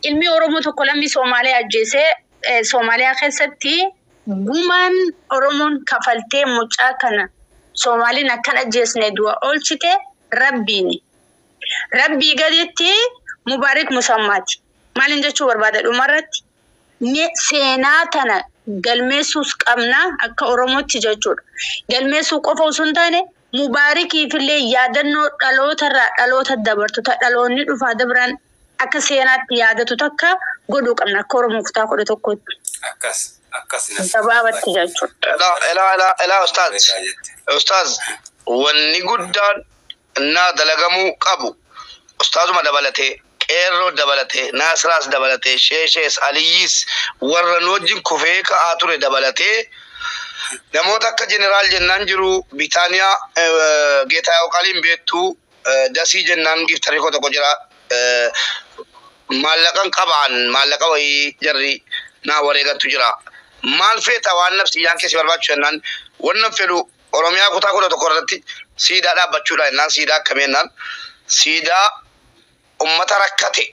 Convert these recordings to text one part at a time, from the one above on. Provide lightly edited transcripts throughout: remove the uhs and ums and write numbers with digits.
Ilmi Oromoo tokko lammii Soomaaliyaa ajjeesee Soomaaliyaa keessatti gumaan Oromoon kafaltee mucaa kana Soomaaliin akkan ajjeesne du'a oolchite Rabbiini. Rabbii gaditti Mubaarik Musammaati. Maaliin jechuu barbaada dhumarratti? Seenaa tana galmeessuus qabna akka Oromootti jechuudha. Galmeessuu qofa osoo hin taane, Mubaarikiifillee yaadannoo dhalootarraa dhaloota dabartu, ta dhaloonni dhufaa dabraan akka seenaatti yaadatu takka godhuu qabna akka Oromoo kutaa 11tti. Akkas akkas natti. Gabaabatti jechuudha. Elaa elaa elaa elaa ustaaz. Beekaa jette. Ustaaz, wanni guddaan naa dalagamuu qabu, ustaazuma dabalatee, qeerroo dabalatee, naasiraas dabalatee, sheeshees, aliyyiis, warra nu wajjin kufee ka'aa ture dabalatee, namoota akka jeneraal jennaan jiru, Bitaaniyaa Geetaayoo Qaliin beektu, Dasii jennaan giftarii koo tokko jira, maallaqan qabaan maallaqa wayii jarri naa wareegantu jira. Maal feeta, waan nafsiyyaan keessi barbaachisu jennaan, wannan fedhu Oromiyaa kutaa 11 irratti siidaa dhaabbachuudha jennaan, siidaa akkamii jennaan, siidaa ummata rakkate,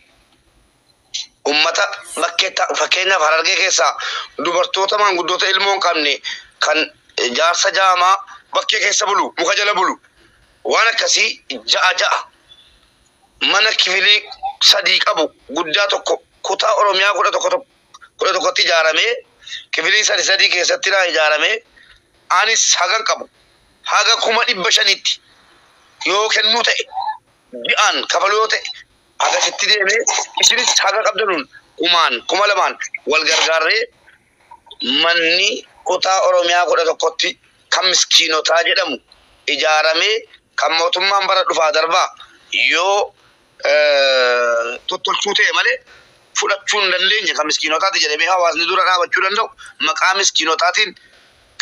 ummata bakkee, fakkeenyaaf Harargee keessaa dubartoota maanguddoota ilmoo hin qabne, kan jaarsa jaamaa bakkee keessa bulu, muka jala bulu, waan akkasii ja'a ja'a mana kifilii sadii qabu guddaa tokko kutaa Oromiyaa 11 11tti ijaaramee, kifilii sadi sadii keessatti naa ijaaramee, anis hagan qabu haga 500,000tti yoo kennuu ta'e, ji'aan kafaluu yoo ta'e, hagasitti deemee, isinis haga qabdanuun kumaan 2,000n wal gargaarree, manni kutaa Oromiyaa 11tti kan miskiinotaa jedhamu ijaaramee, kan mootummaan bara dhufaa darbaa yoo tottolchuu ta'e malee fudhachuu hin dandeenye, kan miskiinotaati jedhamee hawaasni dura dhaabachuu danda'u, maqaa miskiinotaatiin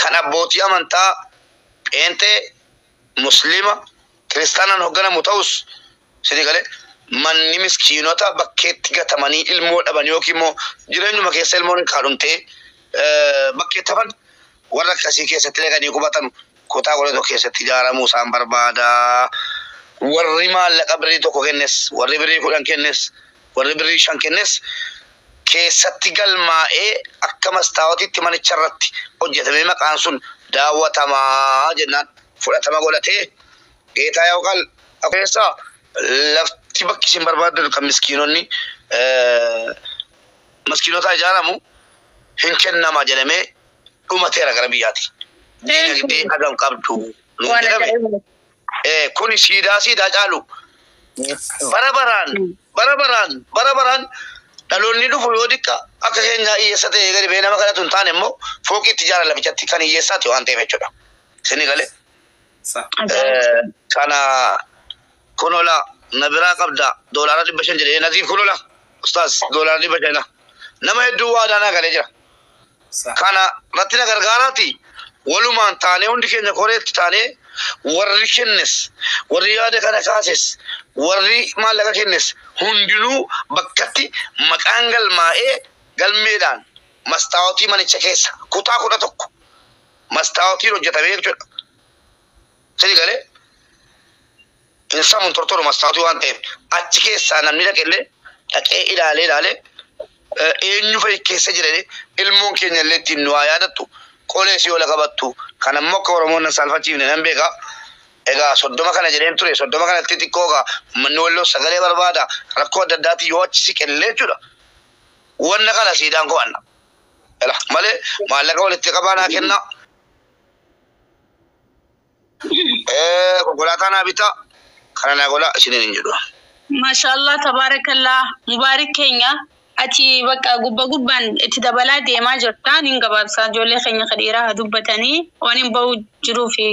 kan abbootii amantaa pheenxee, muslima, kiristaanaan hoogganamu ta'us, isinii galee, manni miskiinota bakkeetti gatamanii ilmoo dhaban yookiin immoo jireenyuma keessa ilmoon kaadhumtee bakkeetti hafan, warra akkasii keessatti dhaqanii qubatan kutaa 11 keessatti ijaaramuu isaan barbaada. Warri maallaqa birrii 1 kennes, warri birrii 10 kennes, warri birrii 5 kennes keessatti galmaa'ee akka mastaawotiitti manicha irratti hojjetamee maqaan sun daawwatamaa jennaan fudhatama godhatee, Geetaa Yaawqaal keessaa lafti bakki isin barbaaddan kan miskiinonni miskiinota ijaaramu hin kennama jedhamee dhumateera gara biyyaati. Dinagdee hagam qabdu nuun Waan jedhame. ajaa'iba. Kuni siidaa siidaa caalu bara baraan bara baraan bara baraan dhaloonni dhufu yoo diqqa akka keenyaa hiyyeessa ta'e gadi ba'ee nama kadhatu hin taane immoo fooqii itti ijaara lafichatti kan hiyyeessaati waan ta'eef jechuudha. Isinii galee? Sa. Ajaa'iba. Kana kunola na biraa qabda $500 jedhee Naziif, kunola ustaaz, $500 nama hedduu waadaa naa galee jira. Sa. Kana irratti na gargaaraati walumaan taanee, hundi keenya koreetti taanee, warri kennes, warri yaada kana kaases, warri maallaqa kennes hundinuu bakkatti maqaan galmaa'ee galmeedhaan mastaawotii manicha keessa kutaa 11 mastaawotiin hojjetamee jechuudha. Sini galee, hin samuun tortoru mastaawotii waan ta'eef, achi keessaa namni dhaqellee dhaqee ilaalee ilaalee eenyu fa'i keessa jiranii ilmoon keenya illee ittiin nu haa yaadattu, qolee si oola qabattu kan ammoo akka Oromoon nan saalfachiifne nan beeka. Egaa 30 kana jedheen ture, 30 kanatti xiqqoo egaa manni walloo sagalee barbaada, rakkoo adda addaati yoo achi siqellee jechuudha. Wanna kana siidaan ko'anna. Ela malee maallaqa walitti qabaa naa kennaa. Konkolaataa naa bitaa, kana naa godhaa isiniin hin jedhu. Maashaallah, tabaarakallah, Mubaarik keenya, ati bakka gubba gubbaan itti dabalaa deemaa jirta. Nin gabaabsaa, ijoollee keenya ka dhiiraa haa dubbatanii waan hin bahu jiruu fi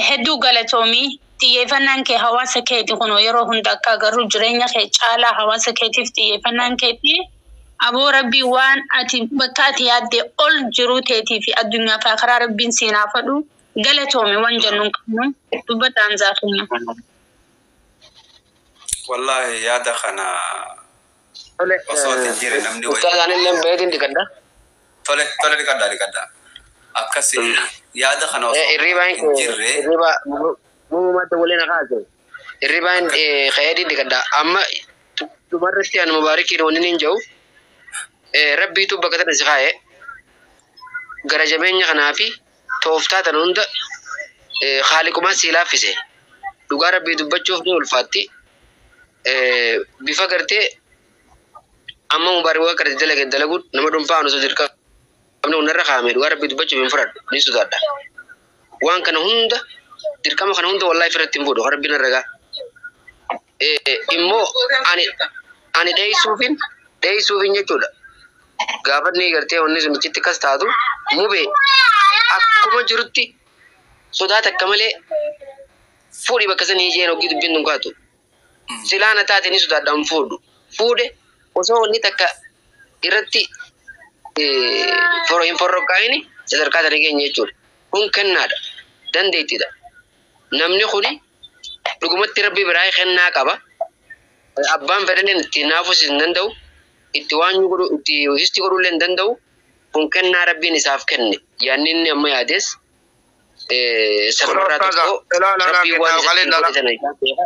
hedduu galatoomii. Xiyyeeffannaan kee hawaasa keeti. Kunoo yeroo hunda akka agarru jireenya kee caalaa hawaasa keetiif xiyyeeffannaan keeti. Aboo, Rabbii waan ati bakka ati yaadde ol jiruu teetii fi addunyaa fi akaraa Rabbiin siinaa fadhu. Galatoomi waan jennu hin qabnu. Dubbadha, Hamzaa keenya. Wallahi yaada kana Tole, osoo ati hin jirre namni Ustaaz, wayii. anillee baheetiin dhiqadha. Tole tole, dhiqadhaa dhiqadhaa. Akkasi yaada kana osoo Hirribaan hin jirre hirriba mumumatti waliin kaase. Hirribaan ka'eetiin dhiqadha. Amma Dhumarratti ani Mubaarakiin wanni niin jedhu rabbiitu bakka tana si kaa'e gara jabeenya kanaa fi tooftaa tana hunda haaliqumaan si laaffise. Dhugaa rabbii dubbachuuf ni ulfaatti. Bifa gartee amma Mubaarak waan kana dalage dalaguun nama dhuunfaa osoo dirqamni hundarra kaa'ame dhugaa rabbii dubbachuuf hin fudhadhu ni sodaadha. Waan kana hunda dirqama kana hunda wallaahi ofirratti hin fuudhu rabbiin irra gaa. Immoo ani dheeysuufin jechuudha. Gaafanni gartee wanni sun achitti akkas taatu mubee akkuma jirutti sodaa takka malee fuudhi bakka sanii jeen hoggii dubbiin tun kaatu. Silaana taate ni sodaadha hin fuudhu. Fuudhe osoo wanni takka irratti hin forroqqaa'ini sadarkaa tana keenya jechuudha. Kun kennaadha. Dandeettiidha. Namni kuni dhugumatti rabbi biraa kennaa qaba. Abbaan fedhalleen itti naafus hin danda'u. Itti waan godhu itti histi godhullee hin danda'u. Kun kennaa rabbiin isaaf kenne. Yaanni inni amma yaades safarraa tokko rabbii waan isatti godhe sana isaa beeka.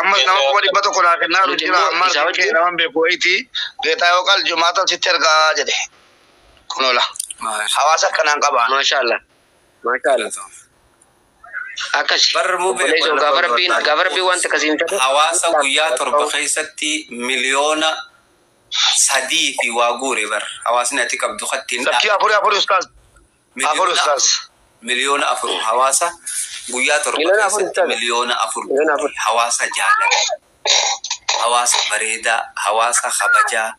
Ammas nama 100,000 naa kennaa jiru jira. Ammas nama beeku wayiiti. Geetaa yoo qal jumaata sitti ergaa jedhe. Kunola. Hawaasa akkanaan qaba. Maashaallah. Maashaallah. Akkas. Gaafa rabbiin wanta akkasiin ta'e. Hawaasa guyyaa 7 keessatti 3 miliyoona fi waa guure bar. Hawaasni ati qabdu kattiin. Lakkii afuri ustaaz. Afur ustaaz. 4 miliyoona hawaasa guyyaa 7 keessatti 4 miliyoona hawaasa jaalala. Hawaasa bareedaa, hawaasa kabajaa.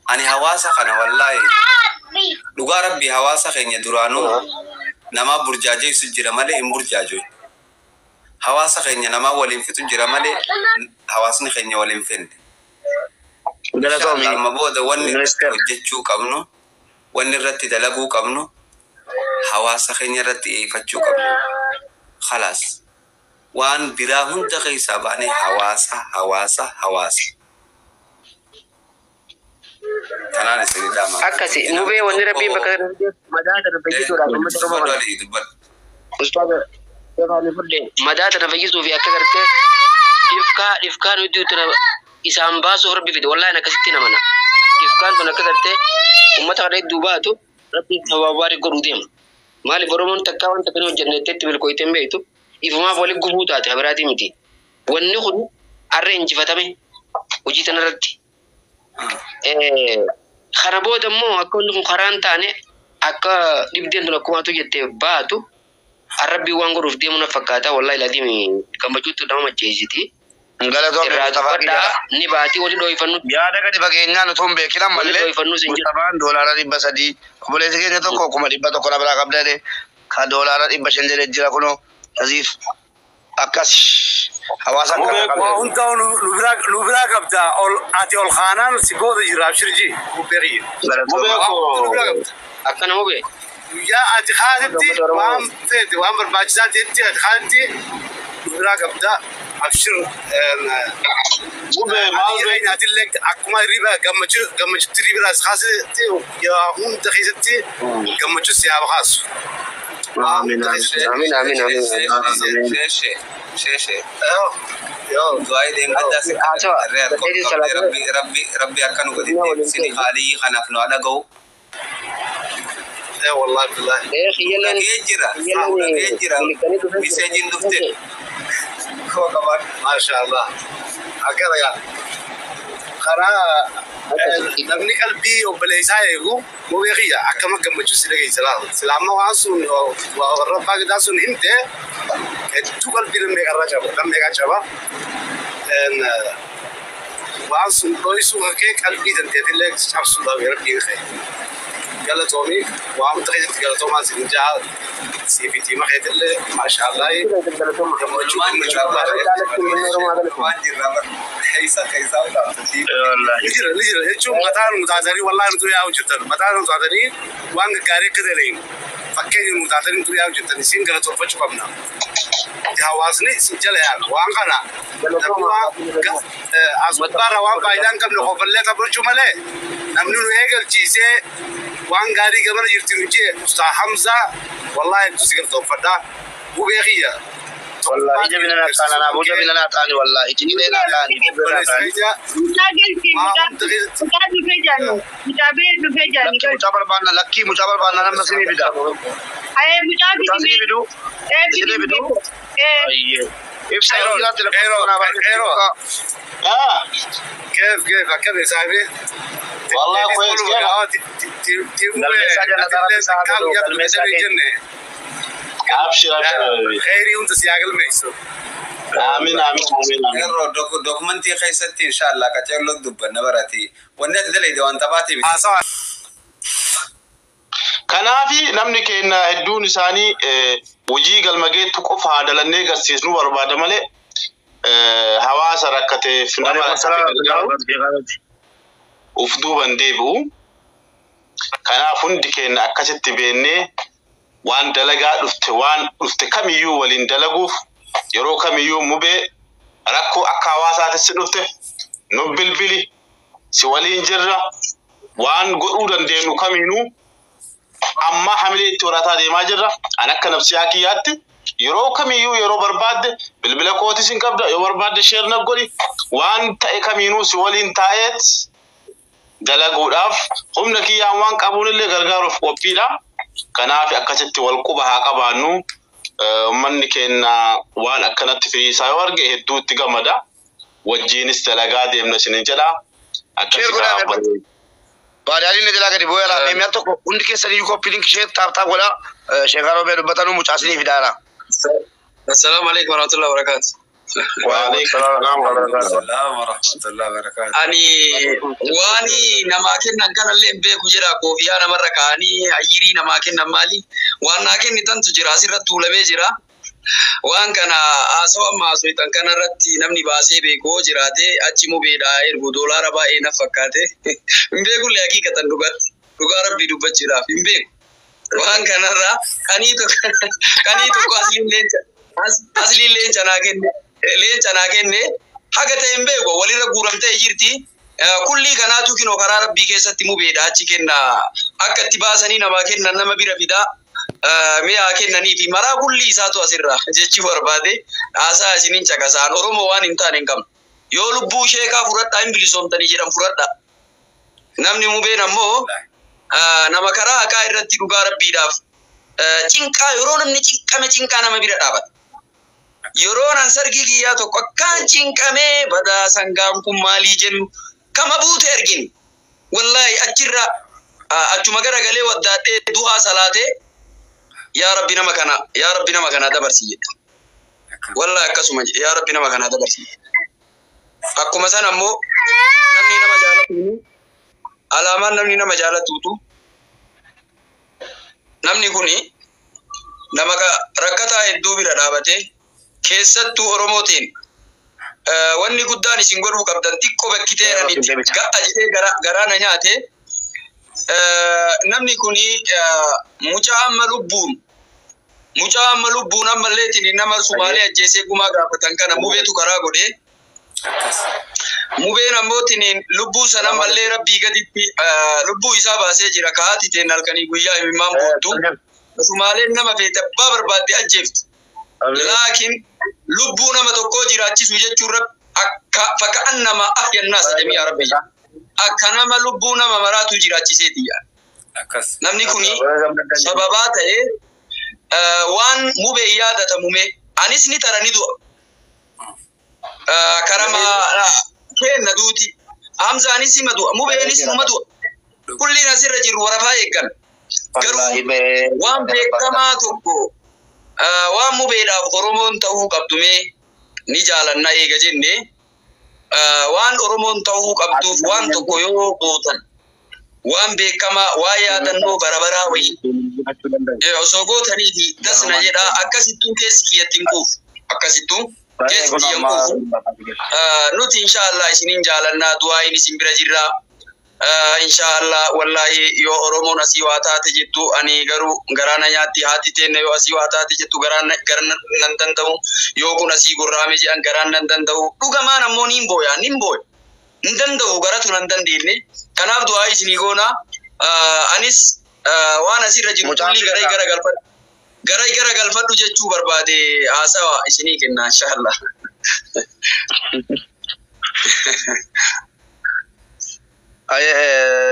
Ani hawaasa kana wallaahi dhugaa rabbii hawaasa keenya duraanuu nama burjaajeessu jira malee hin burjaajoo. Hawaasa keenya nama waliin fixu jira malee hawaasni keenya waliin fenne. Amma booda wanni irratti hojjechuu qabnu, wanni irratti dalaguu qabnu, hawaasa keenya irratti xiyyeeffachuu qabnu. Khalaas. Waan biraa hunda keessaa baanee hawaasa, hawaasa, hawaasa. Kanaan isin dhaama. Akkasi mubee wanni rabbiin bakka madaa tana fayyisuudhaaf uummata Oromoo kana. Ustaaza madaa tana fayyisuu fi akka gartee dhifkaa nuti tana isaan baasuuf rabbi fide wallaahi akkasitti namana. Dhifkaan tun akka gartee uummata kana hedduu baatu rabbiin sababa godhuu deema. Maaliif Oromoon takkaa wanta kana hojjenne itti milkooyitee hin beektu ifumaaf waliin gufuu taate habiraatii miti. Wanni kun har'a injifatame hojii tanarratti. Kana booda immoo akka wanni kun karaa hin taane akka dhibdeen tun akkumaatu jettee baatu arrabbii waan godhuuf deemu na fakkaata wallaahi laatiin gammachuutti nama macheessiti. Galatoon Irraa Mustafaa dubbadhaa ni baatii wali dhooyfannu. Yaada gadi fageenyaan utuu hin beekin ammallee Wali dhooyfannu sin jira. Mustafaan $300 obboleessi keenya tokko 100,000 na biraa qabda jedhe ka $500 jedhe jira kunoo Naziif akkas hawaasa akkana qabda. Waa hundaa nu biraa qabda ol ati ol kaanaan si booda jira abshirji mubbeeqiyya. Galatoon. Nu biraa qabda. Akkana mubee. Guyyaa ati kaatetti waan feete waan barbaachisaa ta'etti ati kaatetti nu biraa qabda abshir. Mubee maal Ati nyaatillee akkuma hirriba gammachuutti hirriba as kaasetti yaa hunda keessatti gammachuu si haa kaasu. Amiin amiin amiin amiin. Sheeshe sheeshe. Yoo. Du'aa deemgaddaa si Haasawa. rabbi rabbi rabbi akka nu godhite sini haalii kanaaf nu dhaga'u. Wallahi billahi. Kiyyalleen Dhagee jira. Dhagee jira. Miseejiin dhufte. Koo qabaan. Maasha Allah. Akkana gaa. Karaa namni qalbii obboleessaa eegu mubee kiyya akkama gammachuu si dhageessa laata. Sila amma waan sun warra abbaa gadaa sun himte hedduu qalbii namni meeqarraa caba namni meeqaa caba. Waan sun dho'isuu kee qalbii dandeetillee cabsuudhaaf rabbiin kee. Galatoomii waa hunda keessatti galatoomaa sin jaha siif tiima keetillee maasha Allah. Gammachuu gammachuu. Waan jirra bar. Keessa keessa dhaabatti. Ni jira ni jira jechuun mataa nu taatanii wallaahi nu yaa'u jirtan mataa nu taatanii waan gaggaarii akka dalayin fakkeenya nu taatanii nu yaa'u jirtan isin galatoonfachuu qabna. Hawaasni isin jala yaana waan kana namni waan as gubbaarra waan faayidaa hin qabne qofallee taphachuu malee namni nu eegalchiisee waan gaarii gamana jirti nu jee Ustaa Hamzaa wallaahi hedduu si galatoonfadhaa gubee kiyya Wallahi jabina naa taana naa jabina naa taani wallahi ciqilee naa taani. Obboleessa keenya Mucaa galchii waa hunda keessatti mucaa dhufee jaannu mucaa bee dhufee jaanni Lakkii mucaa barbaanna lakkii mucaa barbaanna nama sinii fida. Ayee mucaa Mucaa sinii fidi fiduu. ee Isinii fidi fiduu. ee Ayyee. Ibsa Qeeroo, yeroo jiraatti qeeroo, lakkoofsa naa baay'ee. qeeroo. Ah, كيف كيف كيف يا صاحبي؟ والله كويس كيف؟ Galmeessaa jannataa rabbi isaa haa godhu, galmeessaa keenya. Abshir abshir. خيري وانت سياق الميسو Amiin amiin amiin amiin. Yeroo dokumentii keessatti inshaallah qaceelloo dubbanna barati. Wanni ati dalayde waan taphaati miti. صح Kanaafi namni keenya hedduun isaanii hojii galma geettu qofa haa dalannee agarsiisnu barbaada malee hawaasa rakkateef nama rakkate gargaaru uf duuban deebi'u. Kanaaf hundi keenya akkasitti beennee waan dalagaa dhufte waan dhufte kamiyyuu waliin dalaguuf yeroo kamiyyuu mubee rakkoo akka hawaasaattis dhufte nu bilbili si waliin jirra waan godhuu dandeenyu kamiinuu amma hamilee itti horataa deemaa jirra. An akka nafsiyaa kiyyaatti yeroo kamiyyuu yeroo barbaadde bilbila kootis hin qabda yoo barbaadde sheer na godhi waan ta'e kamiinuu si waliin taa'eet dalaguudhaaf humna kiyyaan waan qabuun illee gargaaruuf qophiidha. Kanaaf akkasitti wal quba haa qabaannu. Uummanni keenya waan akkanatti firiisaa yoo arge hedduu itti gammada. Wajjiinis dalagaa deemna isinin jedha. Akkasi Sheer godhaa haa Baadiyaan inni jalaa gadi bu'eera. Meemmiyaa tokko hundi keessan iyyuu koppii linkii ishee taap taap godhaa. Sheekaa Roobee dubbatanuu mucaa sinii fidaara. Assalaamu alaikum warahmatullahi wabarakatuh. Waalaikum salaam wa rahmatullahi. Salaam wa rahmatullahi wa barakaatuh. Ani waan namaa kennan kanallee hin beeku jedha koofiyaa namarra kaa'anii ayyirii namaa kennan maali? Waan naa kennitantu jira asirratti tuulamee jira. Waan kana haasawa amma haasoitan kanarratti namni baasee beeku hoo jiraate achi mubeedhaa ergu doolaara baay'ee na fakkaate. Hin beekullee haqiiqatan dhugatti. Dhugaa rabbii dubbachuudhaaf hin beeku. Waan kanarraa kanii tokko kanii tokko asliin leenca asliin leenca naa kenne leenca naa kenne haga ta'e hin beeku walirra guuramtee jirti. Kullii kanaatu kinoo karaa rabbii keessatti mubeedha achi kenna akka itti baasanii namaa kennan nama bira fidaa mi'a kennanii fi maraa kullii isaatu asirra jechuu barbaade haasaa isiniin caqasaan Oromoo waan hin taane hin qabnu. Yoo lubbuu sheekaa fudhadhaa hin bilisoomtanii jedhan fudhadhaa. Namni mubeen ammoo nama karaa haqaa irratti dhugaa rabbiidhaaf cinqaa yeroo namni cinqame cinqaa nama bira dhaabata. Yeroo nan sargii kiyyaa tokko akkaan cinqamee badaa sangaan kun maalii jennu kama buute argini. Wallaahi achirra achuma garagalee waddaadhee du'aa salaatee yaa rabbi nama kana yaa rabbi nama kana dabarsi jedha. Wallaahi akkasuma jedhe yaa rabbi nama kana dabarsi. Akkuma san ammoo namni nama jaalatu alaamaan namni nama jaalatuutu namni kuni nama rakkataa hedduu bira dhaabatee keessattuu Oromootiin wanni guddaan isin godhuu qabdan xiqqoo bakkiteeranitti ga'a jedhee garaa na nyaate namni kuni mucaa amma lubbuun mucaa amma lubbuun ammalleetiin nama Sumaalee ajjeesee gumaa gaafatan kana mubeetu karaa godhee mubeen ammootiin lubbuu sana ammallee rabbii gaditti lubbuu isaa baasee jira kaati teen halkanii guyyaa imimmaan boottu Sumaaleen nama feete abbaa barbaadde ajjeeftu. Laakiin lubbuu nama tokkoo jiraachisu jechuun akka fakkaan nama ahyannaas jami'a rabbi. Akka nama lubbuu nama maraatu jiraachiseeti. Akkas. Namni kuni sababaa ta'ee waan mubee yaadatamume anis ni tara ni du'a. Karama keenna duuti. Hamzaanis nima du'a. Mubeenis numa du'a. Kulliin asirra jiru warafaa eeggan. Garuu waan beekamaa tokko waan mubeedhaaf Oromoon ta'uu qabdumee ni jaalanna eega jenne waan Oromoon ta'uu qabduuf waan tokko yoo gootan waan beekamaa waan yaadannoo barabaraa wayii osoo gootanii fi dasna jedhaa akkasittuu keessi kiyyatti hin quufu akkasittuu keessi kiyya hin quufu nuti inshaallah isiniin jaalannaa du'aayin isin bira jirraa. Inshaallah wallahi yoo Oromoon asii waa taate jettu ani garuu garaa na nyaatti haati teenne yoo asii waa taate jettu garaa nan danda'u yoo kun asii gurraame jedhan garaan nan danda'u dhugamaan ammoo niin booya niin booya hin danda'u garatu nan dandeenye kanaaf du'aa isinii goona anis waan asirra jiru kulli garee gara galfadhe Gara gara galfadhu jechuu barbaade haasawa isinii kenna inshallah.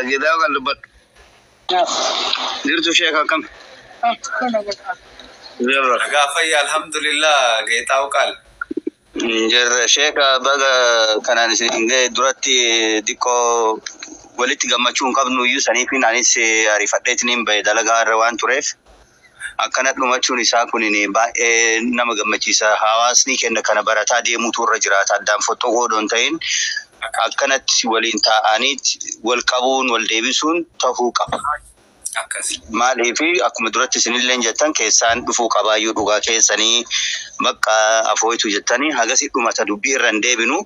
Gidaa kan dubbadhu. Jirtu sheek akkam? Jirra. Nagaa fayyaa alhamdulillah geexaa'u qaal. Jirra sheeka baga kanaan isin ga'e duratti xiqqoo walitti gammachuu hin qabnu iyyuu saniifin anis ariifadheetiin bahe dalagaa irra waan tureef akkana dhumachuun isaa kun baay'ee nama gammachiisa. Hawaasni keenya kana barataa deemuutu irra jiraata. Addaan fottoqoo odoo hin ta'in akkanatti waliin taa'anii wal qabuun wal deebisuun tahuu qaba. Maaliif akkuma duratti isinillee jettan keessaan dhufuu qabaayyuu dhugaa keessanii bakka afooyitu jettanii hagasi dhumata dubbii irra hin deebinu.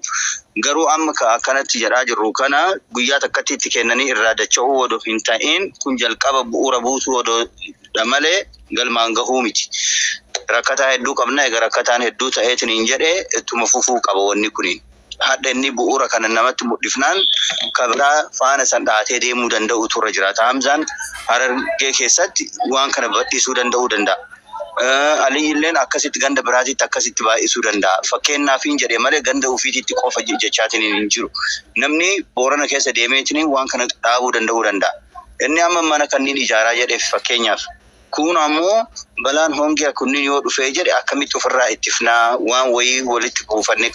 Garuu amma akkanatti jedhaa jirru kana guyyaa takkatti itti kennanii irraa dacha'uu odoo hin ta'in kun jalqaba bu'uura buusuu odoo malee galmaan gahuu miti. Rakkataa hedduu qabna egaa rakkataan hedduu ta'eetiin hin jedhee ittuma fufuu qaba wanni kuniin. Hadha inni bu'uura kana namatti mul'ifnaan kabraa faana san dhahatee deemuu danda'utu irra jiraata. Hamzaan Harargee keessatti waan kana bal'isuu danda'uu danda'a. Aliyyilleen akkasitti ganda biraatitti akkasitti baay'isuu danda'a. Fakkeenyaaf hin jedhee malee ganda ofiititti qofa jechaatiin hin jiru. Namni Boorana keessa deemeetiin waan kana dhaabuu danda'uu danda'a. Inni amma mana kanneen ijaaraa jedheef fakkeenyaaf. Kun ammoo balaan hongee kunniin yoo dhufee jedhe akkamitti ofirraa ittifnaa waan wayii walitti kuufannee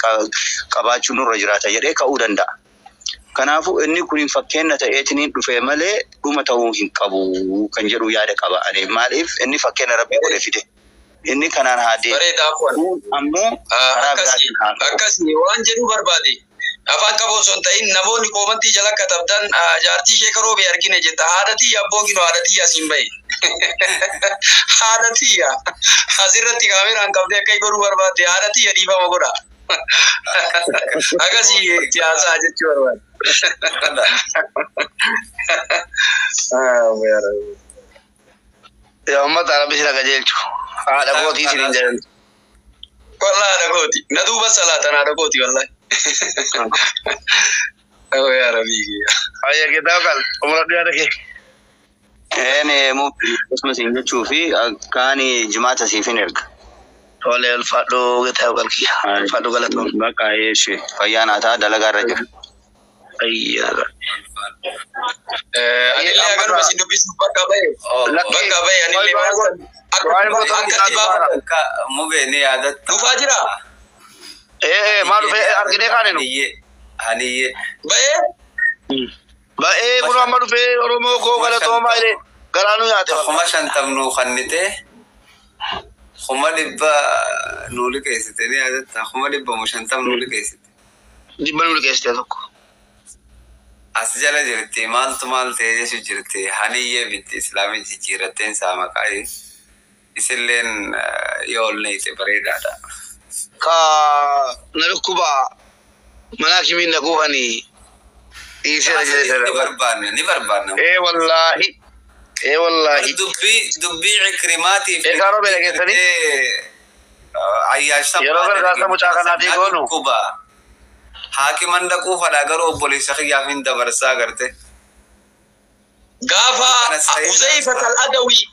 qabaachuu nurra jiraata jedhee ka'uu danda'a. Kanaafuu inni kun fakkeenya ta'eetiin dhufee malee dhuma ta'uu hin qabu kan jedhu yaada qaba. Ani maaliif inni fakkeenya rabbii godhe fide. Inni kanaan haa deemu. Ammoo karaa biraatiin haa ka'u. Akkasii waan jedhu barbaade. Afaan qabu osoo hin ta'in namoonni koomantii jala katabdan jaartii ishee karoo bee argine jetta haadha tiyya abboo kino haadha tiyya siin bahe. Haadha tiyya asirratti kaameraan qabdee akka godhuu barbaadde haadha tiyya dhiifama godha. Akkasii siyaasaa jechuu barbaadde. Yaa uummata Rabbi sina qajeelchu. Haadha kootii isin hin jedhan. Wallahi haadha kooti. Na duuba salaatan haadha kooti wallahi. Oh yaa Rabbii kiyya. Ayya kitaaba kal umra dhiyaata kee. Een akkasumas hin jechuu fi kaan jimaata siif hin erga. Tole ulfaadhu kitaaba kal kiyya. Ulfaadhu galatoon. Bakka eeshi fayyaa naa ta'a dalagaa irra jira. Ayyaa. Anillee agaruma isin dubbisuuf bakka bahe. Bakka bahe anillee waan akkatti baafatan. Mubee ni yaadatta. Dhufaa jira. Maal dhufee arginee kaane nu. Haniyyee. Bahee. Ba'ee kun amma dhufee Oromoo koo galatoomaa jedhee garaa nu nyaate. 50,000 nuu kannitee 100,000 nuu liqeessite ni yaadatta 150,000 nuu liqeessite. 100 nuu liqeessite tokko. As jala jirti maaltu maal ta'e jechu jirti haniyyee bitti islaamii jijjiirratteen isaa maqaa isilleen yoo ol neeyte bareedaadha. Ka na dhukkuba mana hakimiin na kuufanii dhiiseera jedhe. Ni barbaanna ni barbaanna. Ee wallaahi ee wallaahi. Dubbii Ikrimaatiif. Eegaa roobee dhageessanii. Ayyaasha. Yeroo gargaarsa mucaa kanaatii goonu. Dhukkuba. Haakiman dhaquu fadhaa garuu obboleessa kiyyaaf hin dabarsaa garte. Gaafa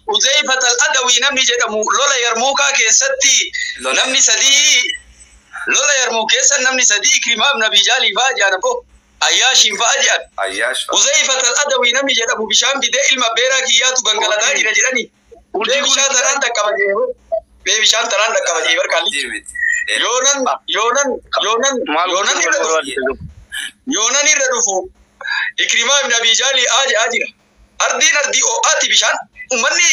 Uzayfat al-Adawi namni jedhamu lola Yarmuukaa keessatti namni sadii lola Yarmuuk keessa namni sadii Ikrimaaf Nabii Jaalii fa'aa jedhan abbo Ayyaashiin fa'aa jedhan. Uzayfat al-Adawi namni jedhamu bishaan fidee ilma beeraa kiyyaatu gangalataa jira jedhani. Bee bishaan tanaan dhaqqaba jee bee bishaan tanaan dhaqqaba jee barkaalli. Yoonan yoonan yoonan yoonan irra dhufu yoonan irra dhufu Ikrimaa ibn Abi Jaalii aa jira. Ardiin ardii ho'aati bishaan uummanni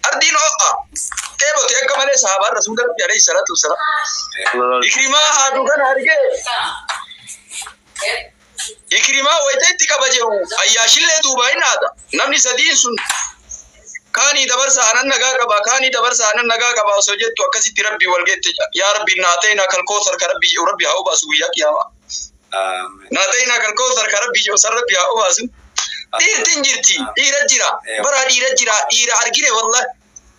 ardiin ho'a. Dheebote akka malee sahabaan rasuula rabbi alayhi salaatu wassalaam. Ikrimaa haaduu kana argee Ikrimaa wayita itti kabajehu ayyaashillee duubaa hin haada. Namni sadiin sun kaanii dabarsa anan nagaa qaba kaanii dabarsa anan nagaa qaba osoo jettu akkasitti rabbi wal geette yaa rabbi naa ta'e naa kalkoosar ka rabbi jedhu rabbi haa obaasu guyyaa qiyaamaa. Naa ta'e naa kalkoosar ka rabbi jedhu san rabbi haa obaasu. Dhiirtiin jirti dhiira jira bara dhiira jira dhiira argine wallahi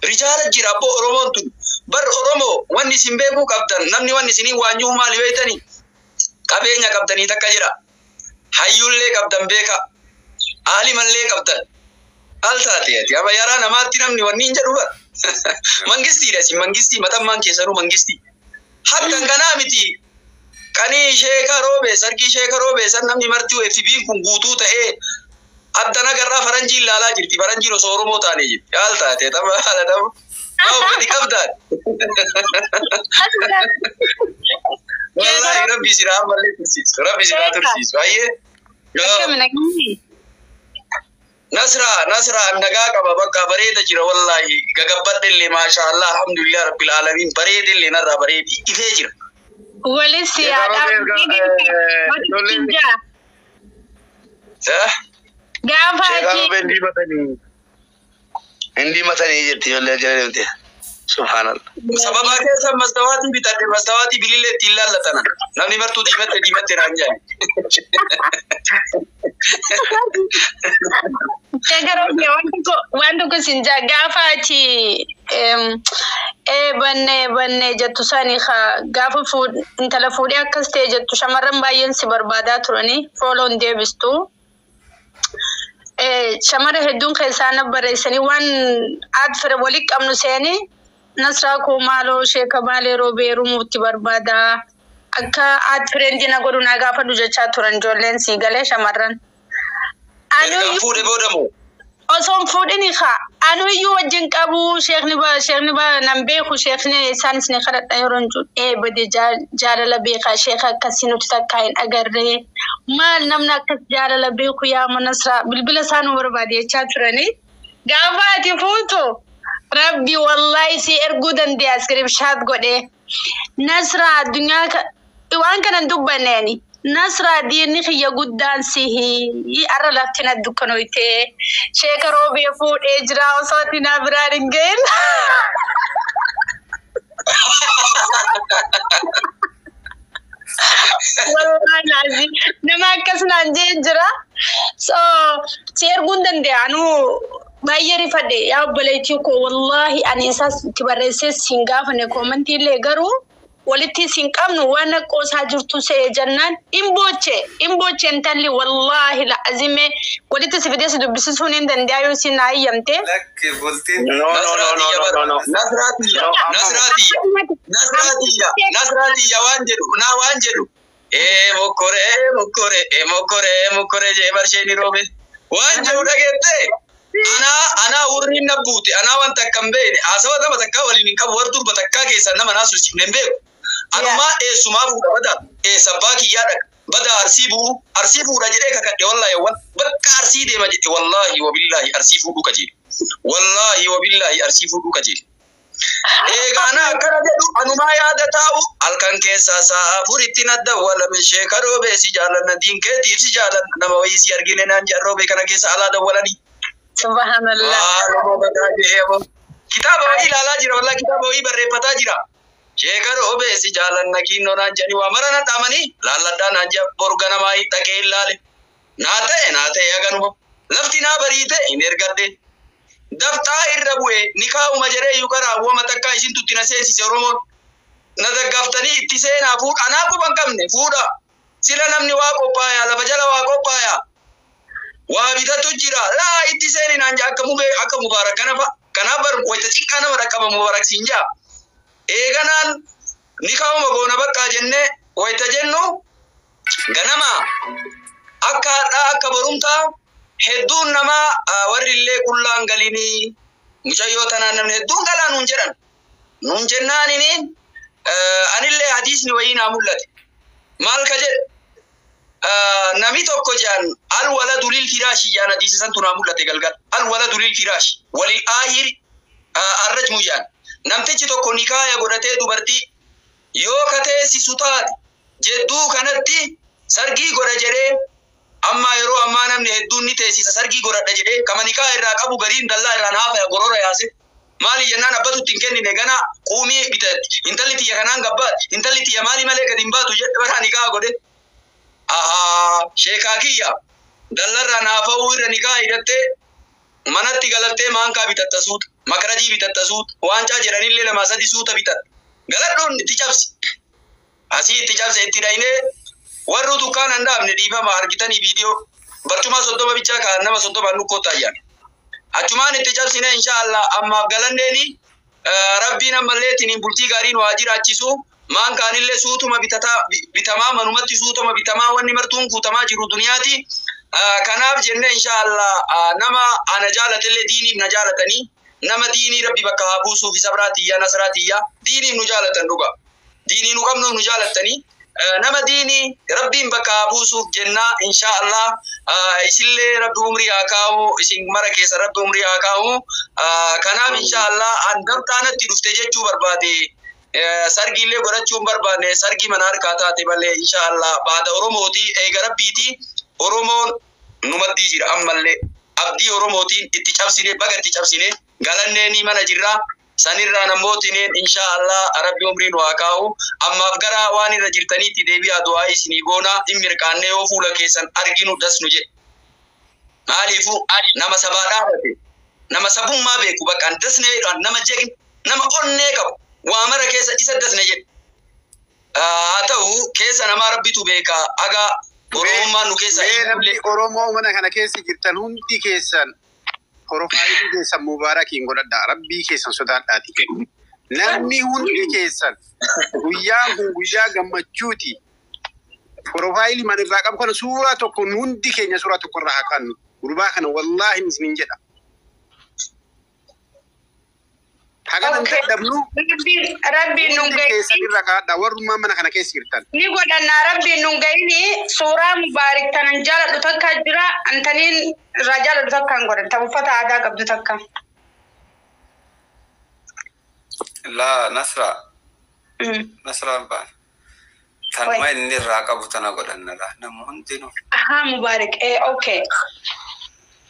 rijaala jira abbo Oromoon tun bar Oromoo wanni isin beekuu qabdan namni wanni isinii waanyuu maali beektanii qabeenya qabdanii takka jira hayyuullee qabdan beeka aalimallee qabdan Al taate ati amma yaraa namaatti namni wanni hin jedhu bara. Mangistiidha si mangistii matammaan keessanuu mangistii. Hattan kanaa miti. Qanii sheeka roobee sargii sheeka roobee san namni marti FB'n kun guutuu ta'ee adda nagarraa faranjiin laalaa jirti. Faranjiin osoo Oromoo taanee jirti. Al taate tapha haala tapha. Maa gadi qabdaan. Wallaahi rabbi siraa ammallee tursiisu. Rabbi siraa tursiisu. Ayyee. Nasra Nasra nagaa qaba bakka bareeda jira wallaahi gagabbadhe maasha Allah alhamdulillah rabbil alamin bareede illee narraa bareedi ifee jira. Walis yaada. Gaafa achi. Hindi matanii jirti ijoollee jala deemte. Subhaanallah. Sababa keessa mastawaatii bitadhe mastawaatii bilillee ittiin laallatana. Namni martuu diimatte diimatte naan jedhan. Waan tokko sin jaa gaafa achi bannee bannee jettu sani gaafa intala fuudhee akkas ta'e jettu shamarran baay'een si barbaadaa turanii fooloon deebistu. Shamara hedduun keessaa na barreessanii waan aad fira walii qabnu seeni Nasraa koo maaloo sheeka maalee roobee rumuutti barbaada. Akka aad fireendi na godhu naa gaafadhu jechaa turan ijoolleen sii galee shamarran. Ergaan fuudhee booda moo? Osoo hin fuudhini haa anu iyyuu wajjin qabu sheekni ba sheekni ba nan beeku sheekni isaanis ni kadhadha yeroo hin jiru ee bade jaalala beekaa sheeka akkasii nuti takkaa hin agarree maal namni akkas jaalala beeku yaa Nasraa bilbila isaa nu barbaade jechaa turanii gaafa ati fuutu rabbi wallaahi si erguu dandeenya iskiripshaat godhee Nasraa addunyaa waan kana hin dubbanneeni. Nasraa diinni kiyya guddaan sihii arra lafti na dukkanoytee sheeka roobee fuudhee jira osoo ati naa biraan hin gahin. Wallaahi laazim nama akkas naan jee jira. So si erguu hin danda'a anuu baay'ee rifadhe yaa obboleettii koo wallaahi ani isaas itti barreessee siin gaafanne koomantii illee garuu walitti siin qabnu waan qoosaa jirtu se'e jennaan hin booche intalli wallaahi laazime walitti si fidee si dubbisiisuun hin danda'a yoo isin naa eeyyamte. Lakki bultiin. No no no no no no. Nasraatiyya Nasraatiyya Nasraatiyya waan jedhu naa waan jedhu ee mokkoree mokkoree ee mokkoree mokkoree jee barshee ni roobe waan jedhu dhageette. Anaa anaa hurriin na buute anaa wanta akka hin beekne haasawa nama takkaa waliin hin qabu warra durba takkaa keessaa nama naasuus hin beeku. Anumaa eessumaa fuudha bada eessa abbaa kiyyaa dhaqa bada arsii bu'u arsii fuudha jedhee kakadhe wallaahi wan bakka arsii deema jedhe wallaahi wabillaahi arsii fuudhuu kajeele wallaahi wabillaahi arsii fuudhuu kajeele. Egaa ana akkana jedhu anumaa yaada taa'u halkan keessaa sa'a afuritti na dawwalame sheeka roobee si jaalanna diinkeetiif si jaalanna nama wayii si argine naan jedhan roobee kana keessa alaa dawwalanii. Subhanallah. Kitaaba wayii ilaalaa jira wallaahi kitaaba wayii barreeffataa jira. Sheeka roobee si jaalanna kinnoo naan jedhanii waa mara na dhaamanii laalladhaa naan jedha boru ganamaa dhaqee ilaale. Naa ta'e haganuma lafti naa bariite hin ergadde. Dafxaa irra bu'e ni kaa'uma jedhee iyyuu karaa awwama takkaa isin tutti na seensise Oromoon. Na daggaftanii itti seenaa fuudha anaa quba hin qabne fuudha. Sila namni waa qophaayaa lafa jala waa qophaayaa. Waa bitatu jira laa itti seeni naan jaa akka mubee akka mubaarak kana fa'a kanaaf bar wayita xiqqaa nama dhaqqaba mubaarak siin jaa. Eeganaan ni kaa'uma goona baqqaa jennee wayita jennu ganama akka har'aa akka barumtaa hedduun namaa warri illee qullaan galinii mucayyoo tanaan namni hedduun galaa nuun jedhan nuun jennaanini anillee hadiisni wayii naa mul'ate maal ka jedhe nami tokko jedhan al waladu lil firaashi jedhan hadiisa santu naa mul'ate galgal al waladu lil firaashi walil aahiri arrajmu jedhan namtichi tokko nikaaya godhatee dubartii yoo kateessisu taate jedduu kanatti sargii godha jedhee amma yeroo ammaa namni hedduun ni teessisa sargii godhadha jedhee kama nikaa irraa qabu gariin dallaa irraan haafaya gorora yaase maali jennaan abbatu ittiin kennine gana quumii bitatti intalli tiyya kanaan gabbaati intalli tiyya maali malee gadi hin baatu jedhe bara nikaa godhe ahaa sheekaa kiyya dallarraan haafa'uu irra nikaa hidhattee manatti galattee maankaa bitatta suuta makarajii bitatta suuta waancaa jedhanillee lama sadi suuta bitatta galadhuun itti cabsi asii itti cabse itti dhaynee warri dukkaana hin dhaabne dhiifama argitanii viidiyoo barcuma 30 bichaa kaan nama 30 nukkoo taayyaan. Achumaan itti cabsine inshaallah ammaaf galanneeni rabbiin ammalleetiin bultii gaariin waa jiraachisu. Maan kaanillee suutuma bitataa bitamaa manumatti suutuma bitamaa wanni martuun guutamaa jiru duniyaati. Kanaaf jenne inshaallah nama ana jaalatellee diiniif na jaalatanii, nama diinii rabbi bakka haa buusuuf isa biraatiyya nasraatiyya diiniif nu jaalatan, dhuga diinii nu qabnuuf nu jaalatanii, nama diinii rabbiin bakka haa buusuuf jennaa inshaallah. Isillee rabbi umrii haa kaa'u, isin mara keessa rabbi umrii haa kaa'u. Kanaaf inshaallah an gamtaanatti dhufte jechuu barbaade. Sargiillee godhachuu hin barbaanne, sargii mana harkaa taate malee. Inshaallah baada Oromooti, eega rabbiiti Oromoon numaddii jira. Ammallee abdii Oromootiin itti cabsine, baga itti cabsine, galanneeni mana jirra. Sanirraa namootineen inshaallah rabbi umrii nu haa kaa'u. Ammaaf gara waan irra jirtaniitti deebi'aa, du'aa isinii goona. Hin mirqaannee yoo fuula keessan arginu das nu jedhe. Maaliifu nama sabaa dhaabate, nama sabummaa beeku, bakka an dasnee nama jegni, nama onnee qabu waa mara keessa isa dasne jedhe. Haa ta'u, keessa namaa rabbitu beeka, aga Oromummaan nu keessa. Mee namni Oromoo mana kana keessa jirtan hundi keessan profaayilii keessan Mubaarakiin godhadhaa. Rabbii keessan sodaadhaati. Namni hundi keessan guyyaan kun guyyaa gammachuuti. Profaayilii man irraa qabu kana suuraa tokko hundi keenya suuraa tokko irraa haa kaannu. Gurbaa kana wallaahi isinin jedha. Hagana hin dadhabnu. Rabbiin nun Hundi keessan gahin. Irra kaadhaa warrummaan mana kana keessa jirtan. Ni godhannaa, rabbiin nun gahini. Suuraa Mubaarik tanan jaaladhu takka jira, antaniin irraa jaaladhu takka hin godhan, ta uffata aadaa qabdu takka. Laa Nasra, Nasraan baan. Tanuma inni irraa qabu tana godhannadha. Nama hundinuu. Ahaa, Mubaarik, okay.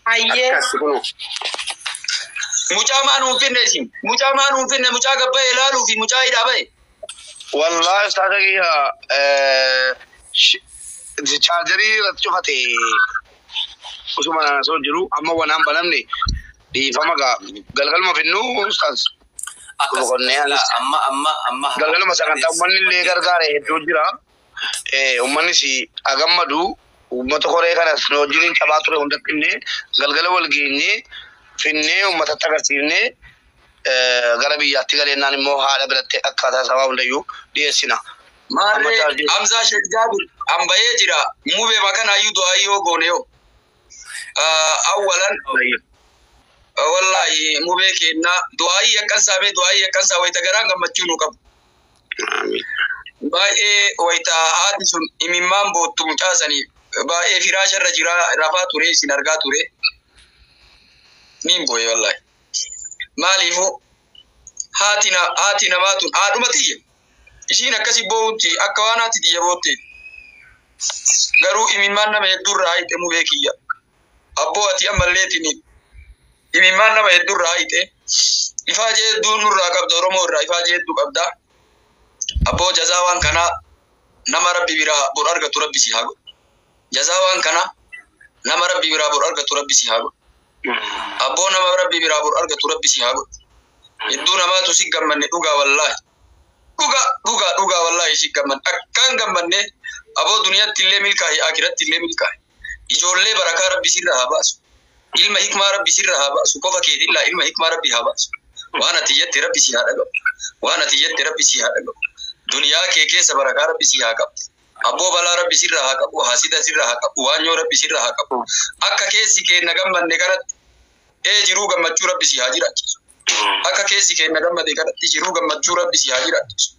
Hayyee. Akkas kunoo. Mucaa maa nuun finne isin? Mucaa maa nuun finne? Mucaa gabbaa'e ilaaluu fi mucaa hidhaa ba'e. Wallahi ustaaza kiyya, chaarjarii irratti cufate osuma osoo jiru amma wanaan banamne, dhiifama gaa, galgaluma finnu ustaaz. Akkas Boqonnee anis. amma amma amma. Galgaluma sagantaa uummanni illee gargaare hedduu jira. Uummannis agammadu uummata koree kanas nu wajjiniin cabaa ture hundatti finnee galgala wal geenyee finnee uummatatti agarsiifnee gara biyyaatti galeennaan immoo haadha biratti akkaataa sabaa hundayyuu dhiyeessina. Maarree Hamzaa Sheekh Jaabir an bahee jira. Mubee makanaayyuu du'aa yoo goone yoo. Awwalan wallaahi mubee kennaa du'aayii akkan saamee du'aayii akkan saa wayita garaan gammachuu nu qabu. Baay'ee wayita haati sun imimmaan boottu mucaasanii baay'ee firaasharra jira rafaa ture, isin argaa ture. Niin boo'e wallaahi. Maaliifuu haati namaa tun haadhuma tiyya. Ishiin akkasi boo'utti akka waan haati tiyya bootte. Garuu imimmaan nama hedduurraa hiite mubee kiyya. Abboo ati ammalleetini imimmaan nama hedduurraa hiite. Ifaajee hedduu nurraa qabda, Oromoo irraa ifaajee hedduu qabda. Abboo, jazaa waan kanaa nama rabbi biraa bor argatu rabbi si haa godhu. Jazaa waan kanaa nama rabbi biraa bor argatu rabbi si haa godhu. Abboo, nama rabbi biraa bor argatu rabbi si haa godhu. Hedduu namaatu si gammanne, dhugaa wallaahi. Dhugaa dhugaa dhugaa wallaahi si gammanne. Akkaan gammanne. Aboo, duniyaatti illee milkaa'i, akiratti illee milkaa'i. Ijoollee barakaa rabbi sirra haa baasu. Ilma hikmaa rabbi sirra haa baasu. Qofa keetillaa ilma hikmaa rabbi haa baasu. Waan ati jette rabbi si haa dhaga'u. Waan ati jette rabbi si haa dhaga'u. Duniyaa kee keessa barakaa rabbi si haa qabu. Abboo, balaa rabbi sirra haa qabu. Hasida sirra haa qabu. Waanyoo rabbi sirra haa qabu. Akka keessi keenna gammanne kanatti jiruu gammachuu rabbi si haa jiraachisu. Akka keessi keenna gammade kanatti jiruu gammachuu rabbi si haa jiraachisu.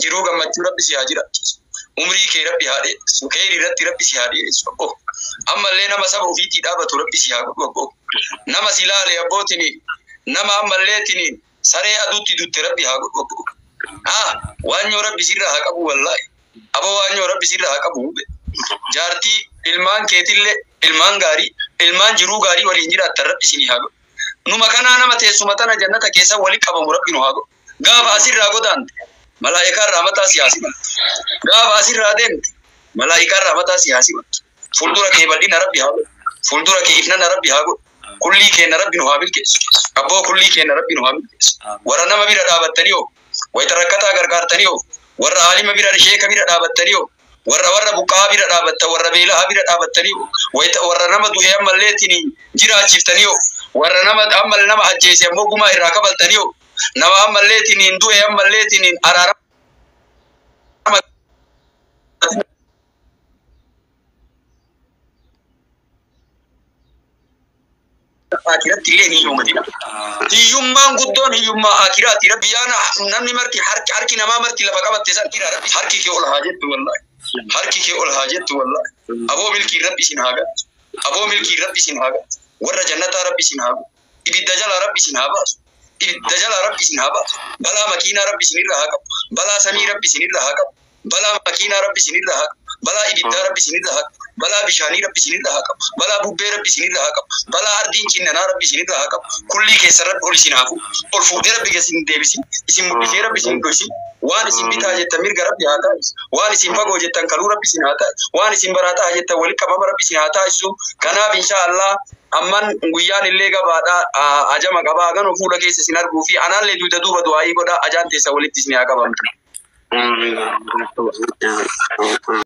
Jiruu gammachuu rabbi si haa jiraachisu. Umrii kee rabbi haa dheeressu. Keeri irratti rabbi si haa dheeressu. Abboo. Ammallee nama saba ofiitii dhaabatu rabbi si haa godhu abboo. Nama si laale abbootiin nama ammalleetiin saree aduutti dutte rabbi haa godhu abboo. Haa, waanyoo rabbi sirra haa qabu wallaahi. Aboo, waanyoo rabbi sirra haa qabu. Jaartii ilmaan keetillee ilmaan gaarii, ilmaan jiruu gaarii waliin jiraattan rabbi isinii haa godhu. Numa kanaa nama teessuma tana jannata keessa waliin qabamu rabbi nu haa godhu. Gaafa asirraa godaante malaa'ikaan rahmataa si haa simatu. Gaafa asirraa deemte malaa'ikaan rahmataa si haa simatu. Fuuldura kee bal'ina rabbi haa godhu. Fuuldura kee ifnana rabbi haa godhu. Kullii keenya rabbi nu haa milkeessu. Abboo, kullii keenya rabbi nu haa milkeessu. Warra nama bira dhaabattanii hoo, wayita rakkataa gargaartanii hoo, warra aalima bira, sheeka bira dhaabattanii hoo, warra buqqaa bira dhaabattan, warra beelaa bira dhaabattanii hoo, wayita warra nama du'e ammalleetiin jiraachiftanii hoo, Warra nama ammallee nama ajjeese ammoo gumaa irraa kafaltanii hoo nama ammalleetiin hin du'e ammalleetiin hin araarama. Akiratti illee ni hiyyumatina. Hiyyummaan guddoon hiyyummaa akiraati. Rabbi namni marti harki namaa marti lafa qabatte san harki kee ol haa jettu wallahi. Harki kee ol haa jettu wallahi. Aboo milkii rabbi isin haa galchu. Aboo milkii rabbi isin haa galchu. Warra jannataa rabbi isin haa godhu. Ibidda jalaa rabbi isin haa baasu. Ibidda jalaa rabbi isin haa baasu. Balaa makiinaa rabbi isinirra haa qabu. Balaa samii rabbi isinirra haa qabu. Balaa makiinaa rabbi isinirra haa qabu. Balaa ibiddaa rabbi isinirra haa qabu. Balaa bishaanii rabbi isinirra haa qabu. Balaa bubbee rabbi isinirra haa qabu. Balaa ardiin cinnanaa rabbi isinirra haa qabu. Kullii keessa rabbi ol isin haa fuudhu. Ol fuudhee rabbi isin deebisin. Isin mul'isee rabbi isin dhoysin. Waan isin bitaa jettan mirga rabbi haa taasisu. Waan isin fagoo jettan kaluu rabbi isin haa taasisu. Waan isin baraataa jettan walitti qabama rabbi isin haa taasisu. Kanaaf insha Allah amman guyyaan illee gabaadha ajama qabaa ganuu fuula keessa isin arguu fi anaallee dugda duuba du'aayii godhaa ajaan teessa walitti isin haa qabamtu.